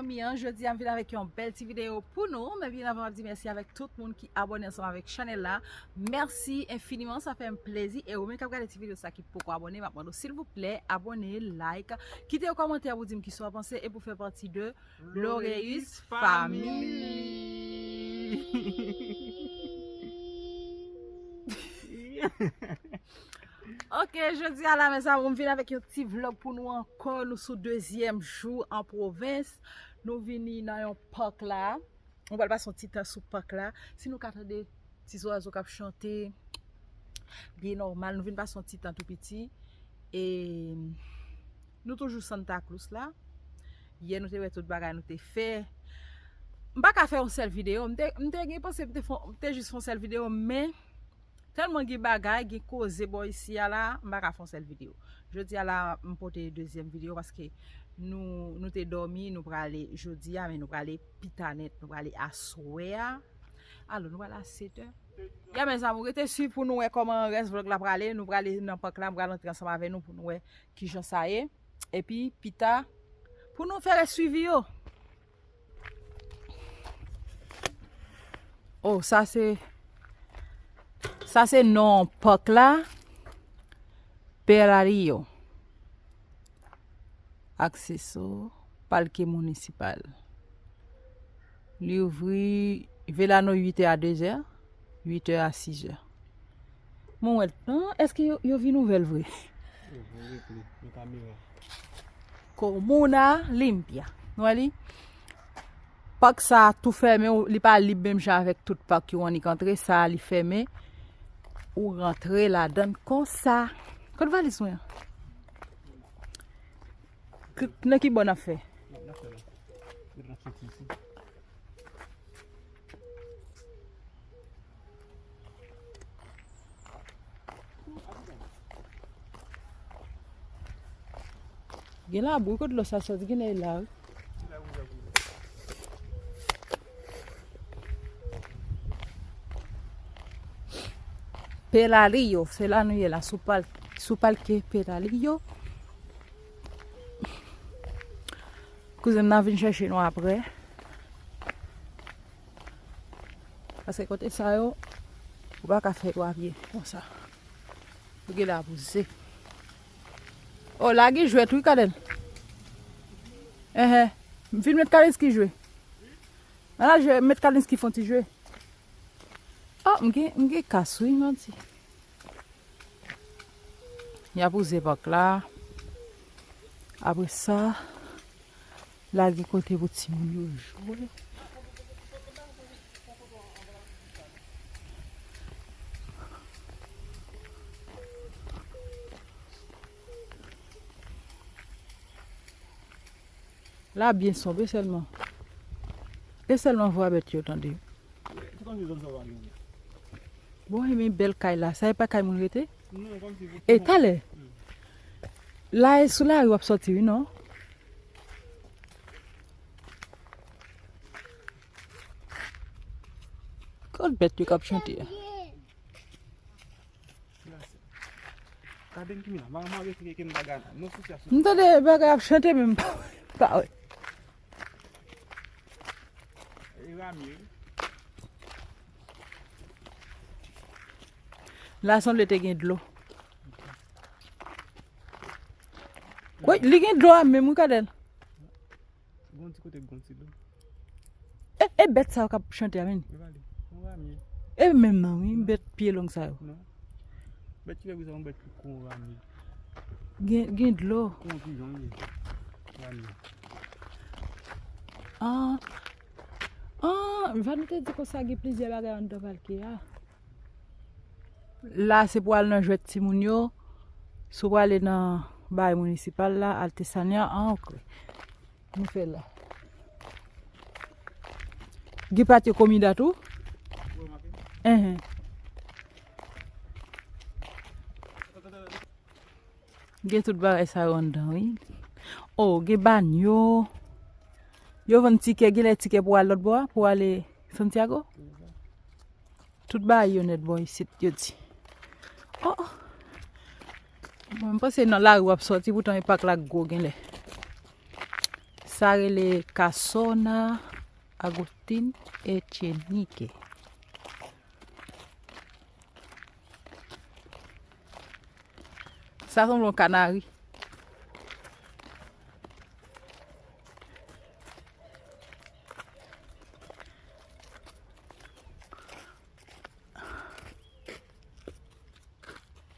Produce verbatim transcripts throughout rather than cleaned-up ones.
Fanmi an, jodi a m vin avèk yon bèl ti videyo pou nou. Men byen avan m ap di mèsi avèk tout moun ki abòne ansanm avèk chanèl la. Mèsi enfiniman, sa fè m plezi. E ou menm k ap gade ti videyo sa ki poko abòne, m ap mande w silvouplè abòne, like, kite yon kòmantè pou di m kisa w panse e pou fè pati de Loreus Family. Ok, jodi a la, mezanmi, m vin avèk yon ti vlog pou nou ankò. Nou sou dezyèm jou an pwovens. Nou vini nan yon pak la. Nou pral pase yon ti tan sou pak la. Si nou ka tande ti zwazo k ap chante, byen nòmal. Nou vin pase yon ti tan tou piti. E nou toujou Santa Cruz la. Yè nou te wè tout bagay nou te fè. M pa ka fè yon sèl videyo. M te, m te gen panse m te fè, m te jis fè yon sèl videyo, men tèlman gen bagay, gen koze bò isi a la, m pa ka fè yon sèl videyo. Jodi a la, m pote dezyèm videyo paske nou, nou te dòmi, nou prale jodi a, men nou prale pita nèt, nou prale aswè a. Alò, nou prale a sèt è. Ya, mezanmi, rete swiv pou nou wè kòman rès vlog la prale. Nou prale nan pak la, m pral antre ansanm avè nou pou nou wè kijan sa ye. Epi, pita, pou nou fè rès swivi yo. Oh, sa se, sa se non pak la. Peralillo. Acceso, Parque Municipal. Li ouvri Velano uit è a dezè, uit è a sizè. Mwen wè l, ah, èske yo, yo vin ouvè l vre? Yo, yo regle nan kamera. Comuna Limpia. Nou wè li? Pak sa tou fèmen, ou, li pa lib menm jan avèk tout pak yo annik antre, sa a li fèmen. Ou rantre ladann konsa. Kot valiz mwen an? K-, nan ki bò n ap fè? N ap fè la. N ap soti isi. Gen labou, kot dlo sa soti, gen lè la, wi. Peralillo, se la nou ye la, sou pal-, sou palke Peralillo. Kouzen m nan vin chèche nou apre. Paske kote sa yo, ou pa ka fè yo a pye konsa. Ou gen la pou ze. Oh, la gen jwèt wi, Kadèn. Enhen. M fin met Kalinski jwe. Ala jwe, met Kalinski fè yon ti jwe. Oh, m gen, m gen kas wi, manti. Y ap wouze pak la. Apre sa, lage kote pou timoun yo jwe. La byen sonb, e sèlman. E sèlman vwa bèt yo tande. Se kòmsi zòn sa yo pa gen anyen. Bon, e men bèl kay la. Sa e pa kay moun rete? Non, kòmsi pou... E talè? Hmm. La e sou lari w ap sòti, wi, non? Kot bèt yo k ap chante a? Kaden ki la, mama rete ke m pa gade. Non, sou sa, sou... M tande bagay ap chante, men m pa, pa wè. E Rami, wi. La sanble te gen dlo. Wi, li gen dlo a menm, wi, Kadèn. Gon ti kote, gon ti dlo. E, e bèt sa yo k ap chante a, men. E pa li. Yon ramye. E menm nan, wi, bèt pye long sa yo. Non. Bèt ki fè bri sa, yon bèt ki kou yon ramye. Gen, gen dlo. Kou yon pijon, li ye. Ramye. Ah. Ah, Vanou te di konsa gen plizyè bagay anndan palke a. La, se pou al nan jwèt timoun yo. Si w prale nan bay minisipal la, Altesanya, ah, ok. Nou fè la. Gen patye komida tou? Enhen. Gen tout bagay sa yo anndan, wi. Oh, gen banyo. Yo vann tikè, gen lè tikè pou al lòt bò a, pou ale Santiago. Tout bagay yo nèt bò isit, yo di. Oh, oh. Mwen, m panse nan lari w ap sòti, poutan e pak la gwo genlè. Sa rele Casona Agustin Echenique. Sa sanble yon kanari.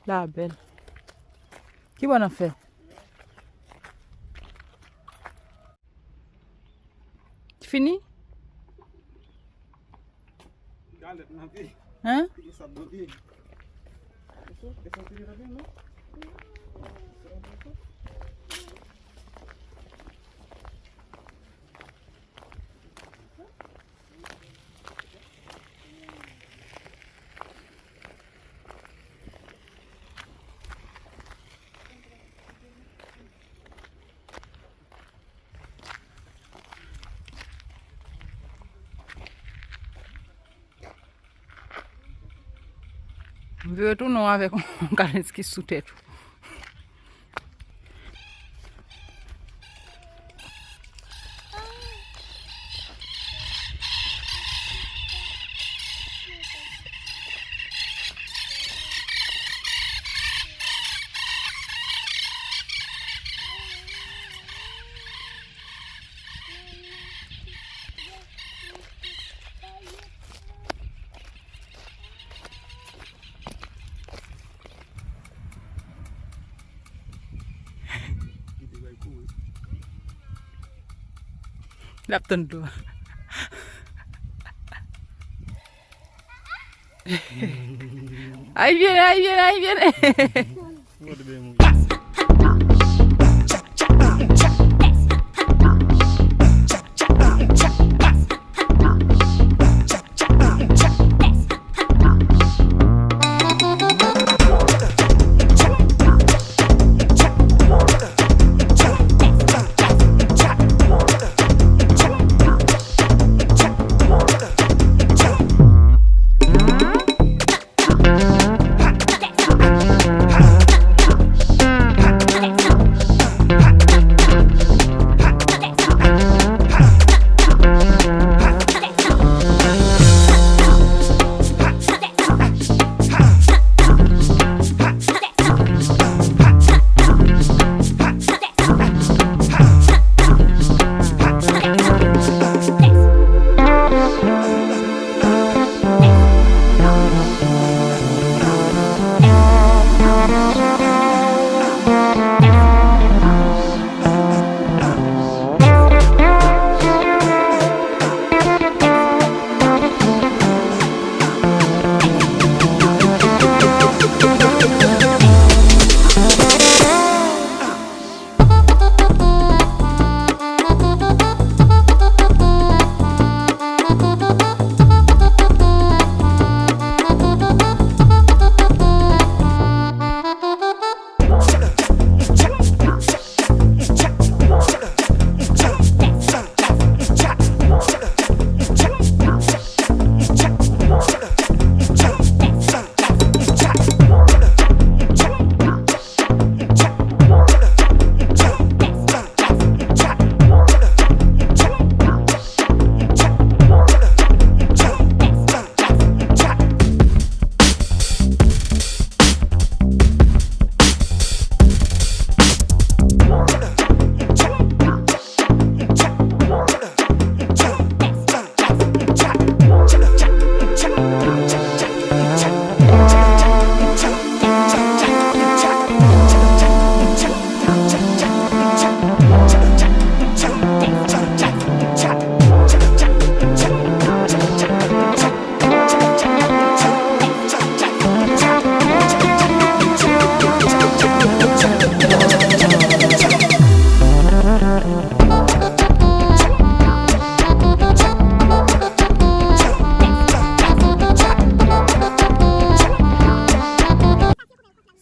La bèl. Ki bò n ap fè? Fini? Hein? M vle retounen w avèk yon kanèt ki sou tèt ou. L ap tann dlo a. Ay vyen, ay vyen, ay vyen.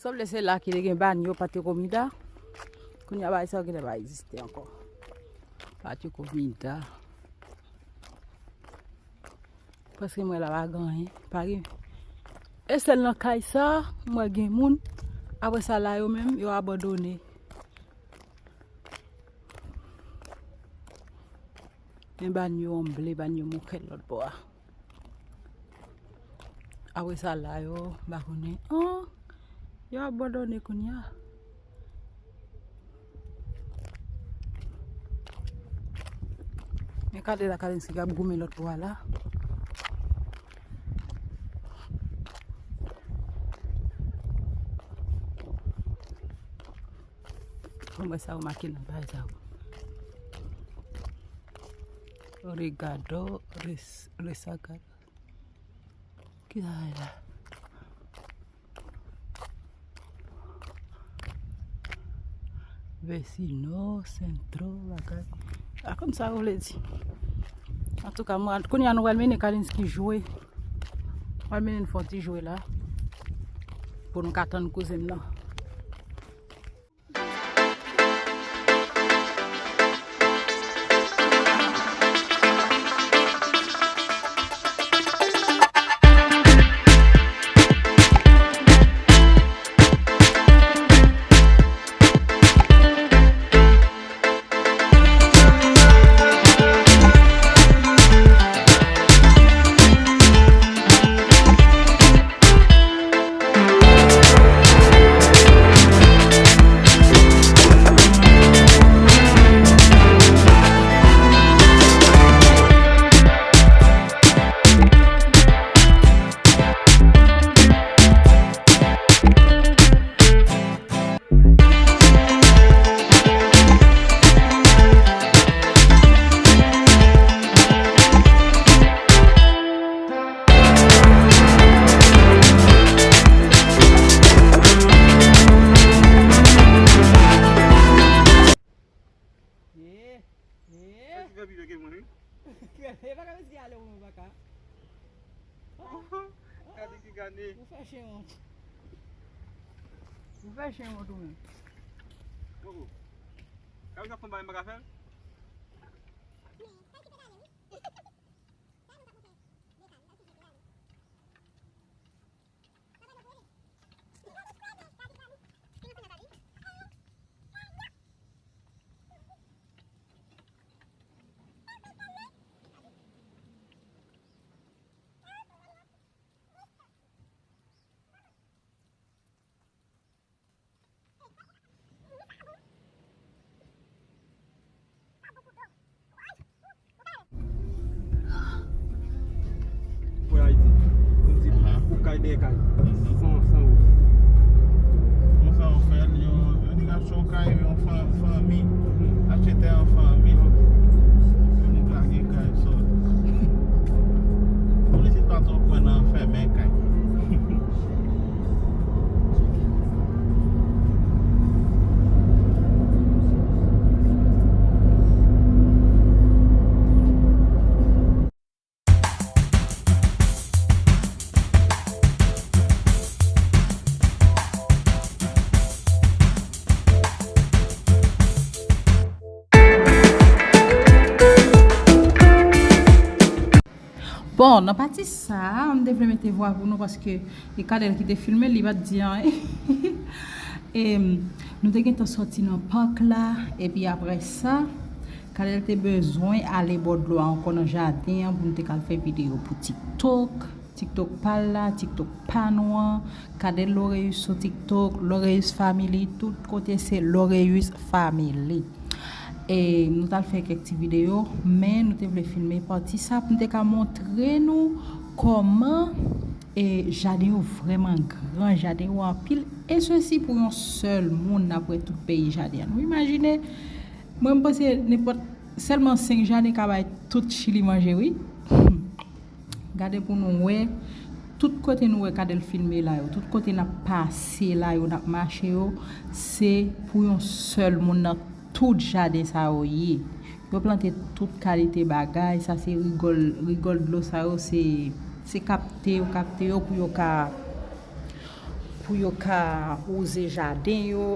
Sanble se la ki te gen banyo, patio comida. Kounye a bagay sa yo genlè pa egziste ankò. Patio comida. Paske mwen la pa gen anyen, pa gen. E sèl nan kay sa, mwen gen moun. Apre sa la yo menm, yo abandone. Men bann yo onble, bann yo mokèl lòt bò a. Apre sa la yo, m pa konnen. An, yo abandone kounye a. Men gade la, Kalinski k ap goumen lòt bò a la. Bon, mwen sa remake nan bagay sa yo. Regado, res-, resagado. Ki sa la? Vecino, sentro, bagay. A konn sa yo vle di. Antouka, mwen, kounye a nou pral mennen Kalinski jwe. Pral mennen n fè yon ti jwe la. Pou nou ka tann kouzen m nan. Ye, ye. Ou pi bèl ke mwen, wi. E pa ka riske ale ou menm, baka. Gade ki gade. Ou fè chen wont. Ou fè chen wont ou menm. Oh, oh. Ka ou ka fè yon bagay m pa ka fè l? Pou Ayiti. Pou di, pou kay dèyè kay. San, san wout. Konsa yo fè l, yo, yo di ap achte yon kay, yon fan-, fanmi. Achte tè an fanmi. Yo vin lage kay sòt. Polis pa twò kwè nan fèmen kay. Bon, nan pati sa a, m te vle mete vwa pou nou paske e Kadèl ki te filme, li pa t di anyen. E, nou te gentan sòti nan pak la, epi apre sa, Kadèl te bezwen ale bò dlo a ankò nan jaden an pou nou te ka al fè videyo pou TikTok. TikTok pa l la, TikTok pa nou an. Kadèl Loreus sou TikTok, Loreus Family, tout kote se Loreus Family. E nou t al fè kèk ti videyo, men nou te vle filme pati sa pou n te ka montre nou kòman, e, jaden yo vrèman gran, jaden yo anpil, e sesi pou yon sèl moun n ap wè tout peyi jaden an. Nou imajine, mwen m panse nenpòt, sèlman senk jaden ka bay tout Chili manje, wi. Gade pou nou wè, tout kote nou wè Kadèl filme la yo, tout kote n ap pase la yo, n ap mache yo, se pou yon sèl moun nan tout jaden sa yo ye. Yo plante tout kalite bagay, sa se rigòl, rigòl dlo sa yo, se, se kapte yo, kapte yo pou yo ka, pou yo ka wouze jaden yo.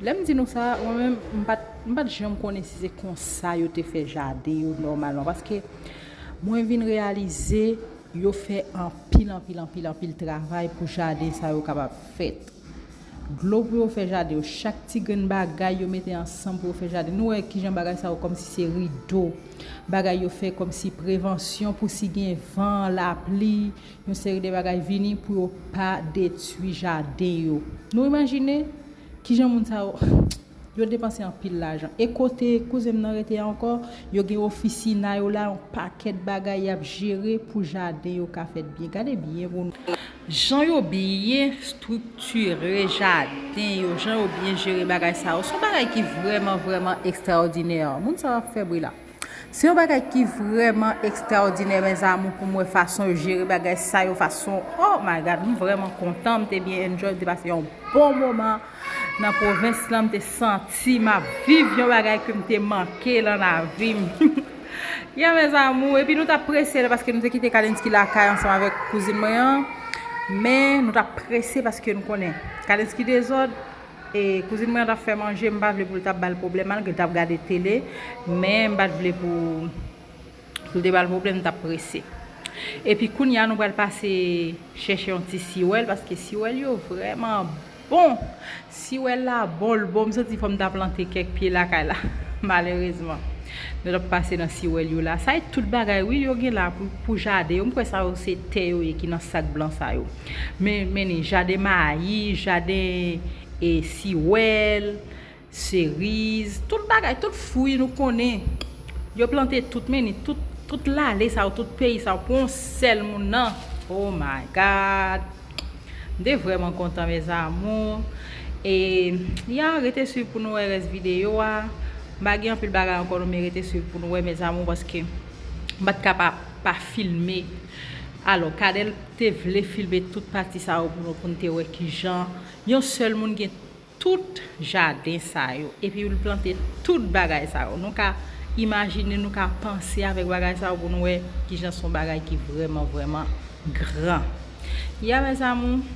Lè m di nou sa, mwen menm, m pa t, m pa t janm konnen si se konsa yo te fè jaden yo nòmalman, paske mwen vin reyalize yo fè anpil, anpil, anpil, anpil travay pou jaden sa yo kapab fèt. dlo pou yo fè jaden yo, chak ti grenn bagay yo mete ansanm pou yo fè jaden. Nou wè kijan bagay sa yo kòmsi se rido. Bagay yo fè kòmsi prevansyon pou si gen van, lapli, yon seri de bagay vini pou yo pa detwi jaden yo. Nou imajine kijan moun sa yo, yo depanse anpil lajan. E kote kouzen m nan rete a ankò, yo gen ofisin a yo la, yon pakèt bagay y ap jere pou jaden yo ka fèt byen. Gade byen pou nou. Jan yo byen estriktire jaden yo, jan yo byen jere bagay sa yo, se yon bagay ki vrèman, vrèman ekstraòdinè. Moun sa yo ap fè bri la. Se yon bagay ki vrèman ekstraòdinè, mes amours, pou m wè fason yo jere bagay sa yo, fason, oh my God, m vrèman kontan, m te byen enjoy, m te pase yon bon moman nan pwovens lan, m te santi m ap viv yon bagay ke m te manke lan lavi m. Ya, mes amours, epi nou t ap prese la paske nou te kite Kalensky lakay ansanm avèk kouzin mwen an, men nou t ap prese paske nou konnen Kalensky dezòd. E kouzin mwen an t ap fè manje, m pa vle pou l t ap ba l pwoblèm, malgre l t ap gade tele, men m pa t vle pou, pou l te ba l pwoblèm, m t ap prese. Epi kounye a, nou pral pase chèche yon ti siwèl, paske siwèl yo vrèman bon. Siwèl la bon, l bon, m santi fò m ta plante kèk pye lakay la, malerezman. Nou t ap pase nan siwèl yo la. Sa e tout bagay, wi, yo gen la pou, pou jaden yo. M kwè sa yo se tè yo ye ki nan sak blan sa yo. Men, men ni jaden mayi, jaden e siwèl, seriz, tout bagay, tout fwi nou konnen. Yo plante tout, men ni tout, tout lale sa yo, tout peyi sa yo, pou yon sèl moun nan. Oh my God. M te vrèman kontan, mes amours. E, ya, rete swiv pou nou wè rès videyo a. M pa gen anpil bagay ankò non, men rete swiv pou nou wè, mes amours, paske m pa t ka pa, pa filme. Alò, Kadèl te vle filme tout pati sa yo pou nou, pou n te wè kijan yon sèl moun gen tout jaden sa yo, epi l plante tout bagay sa yo. Nou ka imajine, nou ka panse avèk bagay sa yo pou nou wè kijan se yon bagay ki vrèman, vrèman gran. Ya, mes amours,